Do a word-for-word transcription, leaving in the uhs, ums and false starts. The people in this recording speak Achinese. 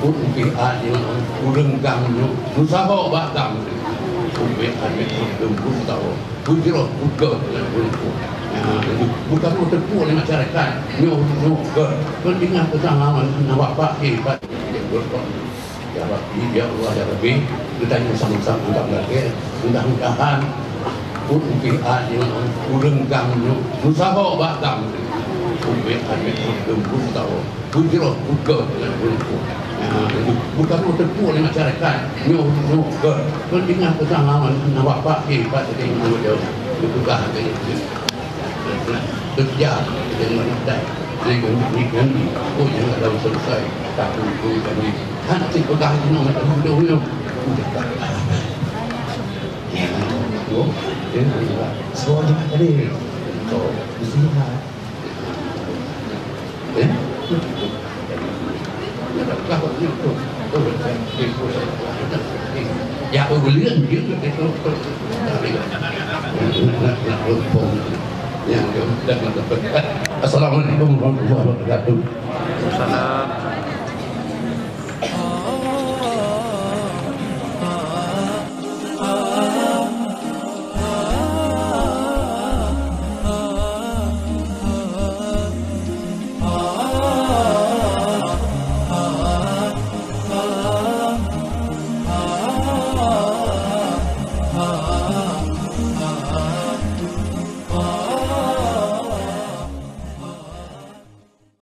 Pun pih aja ureueng gam nyoe, meusaho bak gam. Pun pih aja ureueng gam pun tahu. Pun jroh, pun gam, pun pun. Nah, bukan mau tepuk dengan masyarakat. Nyoe, nyoe, ke. Pentingnya kesangawan, nak bapak, eh, Pak. Ya Rabbi, ya Allah, ya Rabbi. Kita yang sama-sama anggap lagi. Mudah-mudahan pun pih aja ureueng gam nyoe, meusaho bak gam. Pun pih aja ureueng gam pun tahu. Pun jroh, pun gam, pun pun. Nah, bukan mau tepuk dengan masyarakat. Nyoe, nyoe, ke. Pentingnya kesangawan, nak bapak, eh, Pak, jadi mau jauh. Dibuka hati. Kerja, kerja dengan mudah. Ini kan, ini kan, oh, jangan tahu selesai. Tak perlu kami. Hana cit peugah inoe, hana tahu inoe. Udah tak. Ya, oh, ya, ya. Semua jangan tadi. Oh, mesti ingat. Ya. Ya, ulun juga itu. Assalamualaikum warahmatullahi wabarakatuh.